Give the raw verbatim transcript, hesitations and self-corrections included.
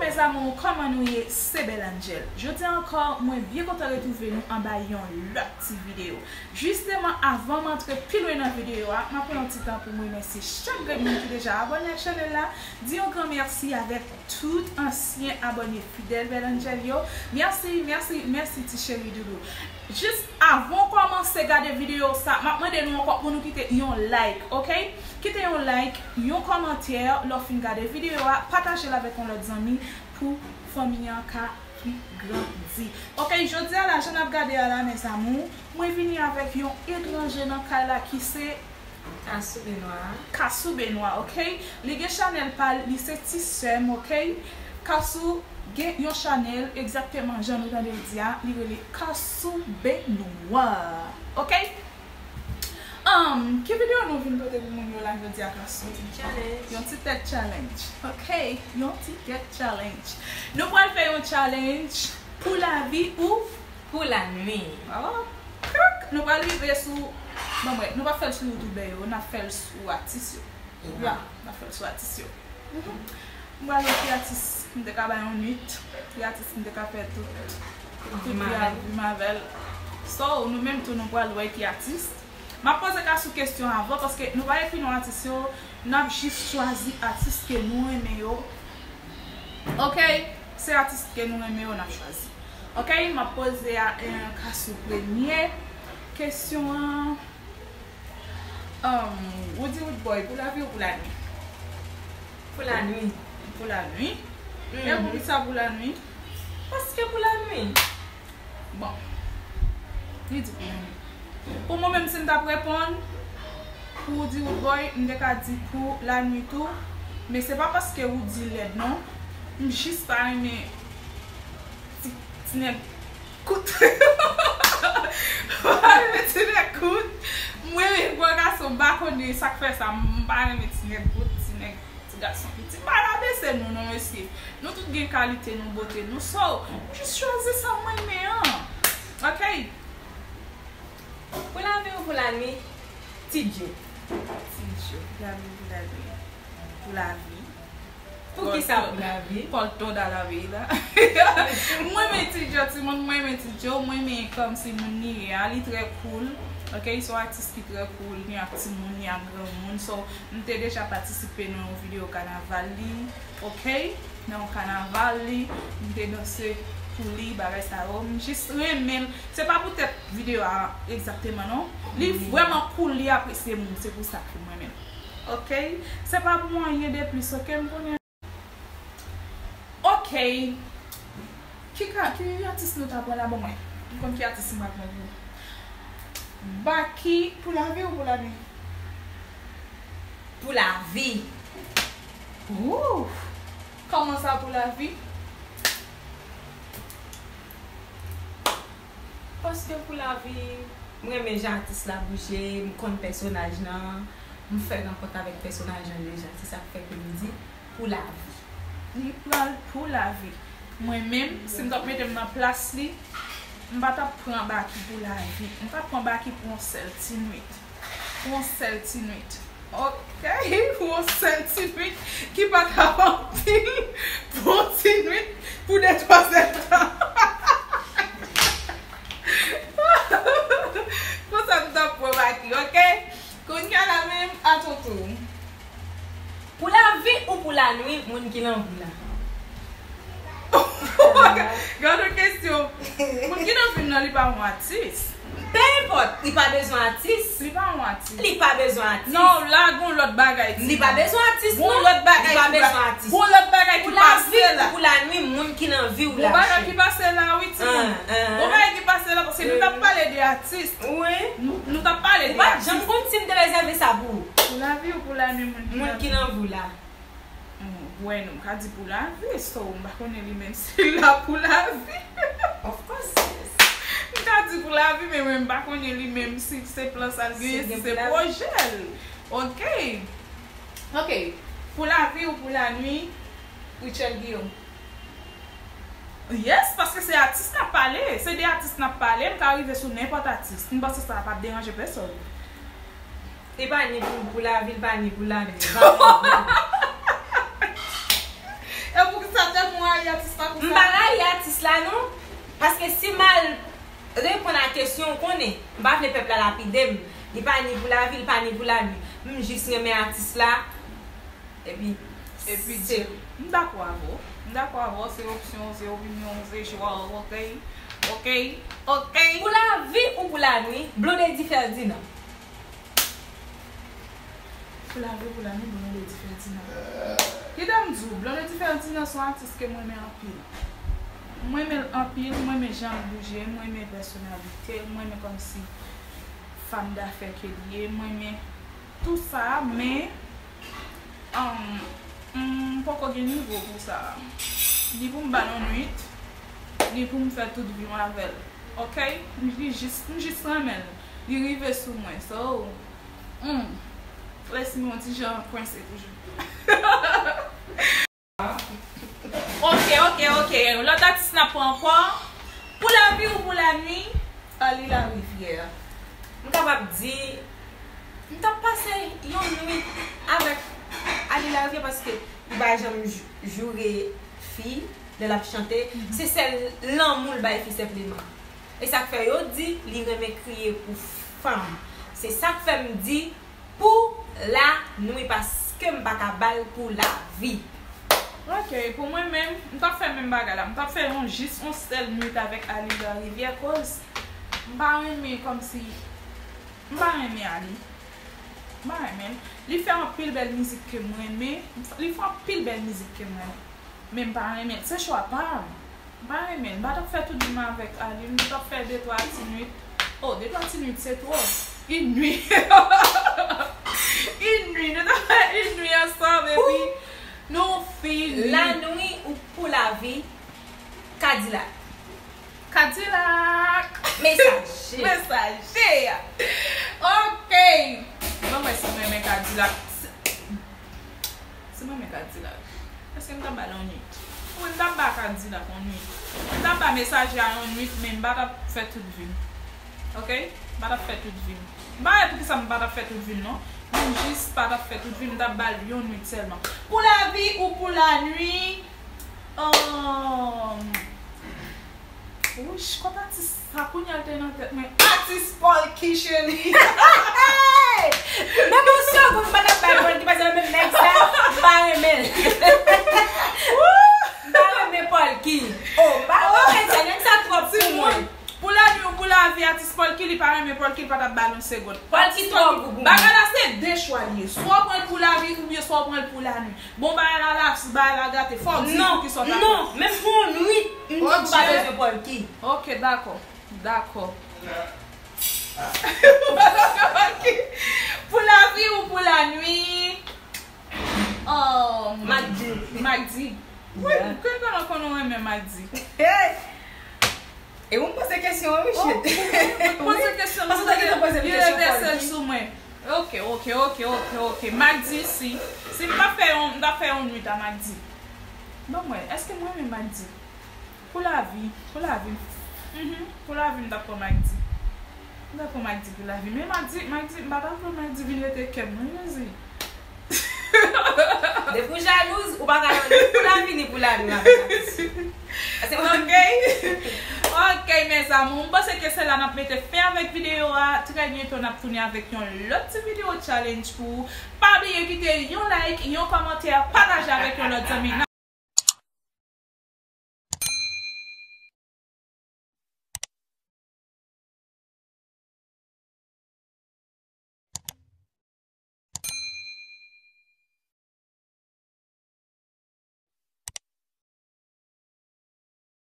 Mes amours, kòman nou ye? Se Belle Angel. Jodi a ankò, mwen byen kontan retwouve nou anba yon lòt ti videyo. Jisteman, avan m antre pi lwen nan videyo a, m ap pran yon ti tan pou m remèsye chak grenn moun ki deja abòne ak chanèl la. Di yon gran mèsi avèk tout ansyen abòne fidèl Belle Angel yo. Mèsi, mèsi, mèsi ti cheri doudou. Jis avan w kòmanse gade videyo sa, m ap mande nou ankò pou nou kite yon like, oke? Kite yon like, yon kòmantè, lè w fin gade videyo a, pataje l avèk yon lòt zanmi pou fanmi an ka pi grandi. Oke, jodi a la, jan n ap gade a la, mes amours, mwen vini avèk yon etranje nan kay la ki se Kasou Benwa. Kasou Benwa, oke? Li gen chanèl pa l, li se ti sè m, oke? Kasou gen yon chanèl, egzakteman jan nou tande l di a, li rele Kasou Benwa, oke? Um, ki videyo nou vin pote pou moun yo la jodi a, Kasou? Yon ti tèt challenge. Yon ti tèt challenge, oke? Yon ti tèt challenge. Nou pral fè yon challenge pou lavi ou pou lanwi. Oh, krak! Nou pral rive sou, bon, brèf, nou pa fè l sou youtubè yo, n ap fè l sou atis yo. Ya, n ap fè l sou atis yo. Mhm. M pral wè ki atis m te ka bay yon nwit, ki atis m te ka fè tout, tout vi a, vi m avè l. So, nou menm tou, nou pral wè ki atis. M ap poze Kasou kesyon avan, paske nou pa ekri non atis yo, n ap jis chwazi atis ke nou renmen yo. Oke? Se atis ke nou renmen yo, n ap chwazi. Oke? M ap poze a, eh, Kasou premye kesyon an. Um, Woody Woodboy, pou lavi ou pou lanwi? Pou lanwi. Pou lanwi? Mhm. E poukisa pou lanwi? Paske pou lanwi. Bon. Li di pou lanwi. Pou mwen menm, si m t ap reponn pou Woody Woodboy, m te ka di pou lanwi tou. Men se pa paske Woody lèd non. M jis pa renmen ti, ti nèg kout. M pa renmen ti nèg kout. Mwen, gwo gason, m pa konnen sa k fè sa. M pa renmen ti nèg kout, ti nèg, ti gason piti. M pa rabese nou non, mesye. Nou tout gen kalite nou, bote nou. So, m jis chwazi sa mwen renmen an. Oke? Pou lavi ou pou lanwi? Ti Djo. Ti Djo. Pou lavi ou pou lanwi? Pou lavi. Poukisa pou lavi? Por toda la vida. Mwen renmen Ti Djo, timoun, mwen renmen Ti Djo, mwen renmen kòmsi moun li ye a, li trè cool. Oke, li se yon atis ki trè cool, ni ak timoun, ni ak granmoun. So, m te deja patisipe nan yon videyo kanaval li, oke? Nan yon kanaval li, m te danse pou li, bagay sa yo. M jis renmen l. Se pa poutèt videyo a egzakteman, non. Li vrèman cool, li apresye moun, se pou sa ke mwen renmen l. Oke? Se pa pou anyen de plis, oke? M konnen. Oke. Ki ka, ki atis nou ta pran la? Bon, mwen. M konn ki atis m pral pran pou. Baky, pou lavi ou pou lanwi? Pou lavi. Ouf. Kòman sa pou lavi? Paske pou lavi, m renmen jan atis la bouje, m konn pèsonaj lan, m fè rankont avèk pèsonaj lan deja, se sa k fè ke m di pou lavi. Li pral pou lavi. Mwen menm, si m t ap mete m nan plas li, m pa t ap pran Baky pou lavi. M t ap pran Baky pou yon sèl ti nwit. Pou yon sèl ti nwit. Oke, pou yon sèl ti nwit ki pa t ap anpil, pou yon ti nwit, pou de twa zèdtan. Konsa m t ap pran Baky, oke? Kounye a la menm, atontou. Pou lavi ou pou lanwi, moun ki nan vi w la? Gade yon kesyon. Moun ki nan vi m nan, li pa yon atis. Pe enpòt, li pa bezwen atis. Li pa yon atis. Li pa bezwen atis. Non, la gon lòt bagay, timoun. Li pa bezwen atis, non. Gon lòt bagay ki pa-, gon lòt bagay ki pase la. Pou lavi, pou lanwi, moun ki nan vi w la. Gon bagay ki pase la, wi, timoun. Gon bagay ki pase la, paske nou t ap pale de atis. Wi. Nou, nou t ap pale de atis. Ou pa t janm konn si m te rezève sa pou ou. Pou lavi ou pou lanwi, moun ki nan vi w la? Bon, m ka di pou lavi, so m pa konnen li menm si l la pou lavi. Of course, yes. M ka di pou lavi, men mwen m pa konnen li menm si se plan sa l genyen, si se pwojè l. Oke. Oke. Pou lavi ou pou lanwi, Rutshelle Guillaume? Yes, paske se atis n ap pale. Se de atis n ap pale, m ka rive sou nenpòt atis. M panse sa p ap deranje pèsòn. Li pa ni pou, pou lavi, li pa ni pou lanwi. E poukisa tèm ou a Atis pa konsa. M pa rayi atis la non. Paske si m al reponn a kesyon, ou konnen, m pa vle pèp la lapide m. Li pa ni pou lavi, li pa ni pou lanwi. M jis renmen atis la. Epi, epi se di, m dakò avè w. M dakò avè w, se opsyon w, se opinyon w, se chwa w, ok? Ok? Ok? Pou lavi ou pou lanwi, Blondedy Ferdinand. Pou lavi ou pou lanwi, Blondedy Ferdinand. Kite m di w, Blondedy Ferdinand se yon atis ke mwen renmen anpil. Mwen renmen l anpil, mwen renmen jan l bouje, mwen renmen pèsonalite l, mwen renmen kòmsi fanm dafè ke l ye, mwen renmen tou sa, men, um, m poko gen nivo pou sa. Ni pou m ba l yon nwit, ni pou m fè tout vi m avè l. Ok? M jis, m jis renmen l. Li rive sou mwen. So, hmm, lè si m yon ti jan kwense toujou. Ok, ok, ok. Lòt atis n ap pran ankò. Pou lavi ou pou lanwi, Arly Larivière. M kapab di, m t ap pase yon nwit avèk Arly Larivière paske li pa janm jou- joure fi lè l ap chante. Se sèl lanmou l bay fi senpleman. E sa k fè yo di li renmen kriye pou fanm. Se sa k fè m di pou lanwi paske m pa ka ba l pou lavi. Ok, pou mwen menm, m t ap fè menm bagay la. M t ap fè yon jis yon sèl nwit avèk Arly Larivière, koz m pa renmen kòmsi, m pa renmen Arly. M pa renmen l. Li fè anpil bèl mizik ke m renmen. Li fè anpil bèl mizik ke m renmen. Men m pa renmen l. Se chwa pa m. M pa renmen l. M pa t ap fè tout vi m avèk Arly. M t ap fè de twa ti nwit. Oh, de twa ti nwit, se twòp. Une nuit. Une nuit. Nou t ap fè une nuit ansanm, epi nou fini. Lanwi ou pou lavi, Kadilak. Kadilak. Mesaje. Mesaje. Ok. Ban m wè si m renmen Kadilak. Si m renmen Kadilak, èske m t ap ba l yon nwit? Wi, m t ap ba Kadilak yon nwit. M t ap ba Mesaje a yon nwit, men m pa t ap fè tout vi m. Ok? M pa t ap fè tout vi m. M pa wè poukisa m pa t ap fè tout vi m, non. Men m jis pa t ap fè tout vi m, m t ap ba l yon nwit sèlman. Pou lavi ou pou lanwi, um, Wouch, kot atis sa kounye a l te nan tèt mwen? Atis Polky, cheri. Menm yon segonn m pa t ap bay Polky, paske menm nèg sa, m pa renmen l. M pa renmen Polky. Oh, m pa renmen sa, nèg sa twòp pou mwen. Pou lanwi ou pou lavi, atis Polky, li pa renmen Polky, li pa t ap ba l yon segonn. Polky twò gou pou mwen. Bagay la se de chwa li ye. Swa w pran l pou lavi, oubyen swa w pran l pou lanwi. Bon, bagay la la, bagay la gate. Fò w di pou ki sa w ta fè. Non, non, menm pou yon nwit, m di m pa bezwen Polky. Ok, dakò. Dakò. Pou lavi ou pou lanwi? Oh, Mack D. Mack D. Wi, ke konnen konnen w renmen Mack D. Hey! E ou m poze kesyon an, wi, shit. Ou poze kesyon, paske w te gentan poze m kesyon Polky. Li revèse l sou mwen. Ok, ok, ok, ok, ok. Mack D, si, si m pa fè yon, m ta fè yon nwit a Mack D. Ban m wè, èske mwen renmen Mack D? Pou lavi, pou lavi. Mhm, pou lavi, m ta pran Mack D. M ta pran Mack D pou lavi. Men Mack D, Mack D, m pa ta vle Mack D vin rete kè m, non, Jezi. Depi w jalouz, ou pa ka nan ni pou lavi ni pou lanwi avèk atis. Ok. Ok, mes amours, m panse ke se la n ap mete fen avèk videyo a. Trè byento, n ap tounen avèk yon lòt ti videyo challenge pou ou. Pa bliye kite yon like, yon kòmantè, pataje avèk yon lòt zanmi.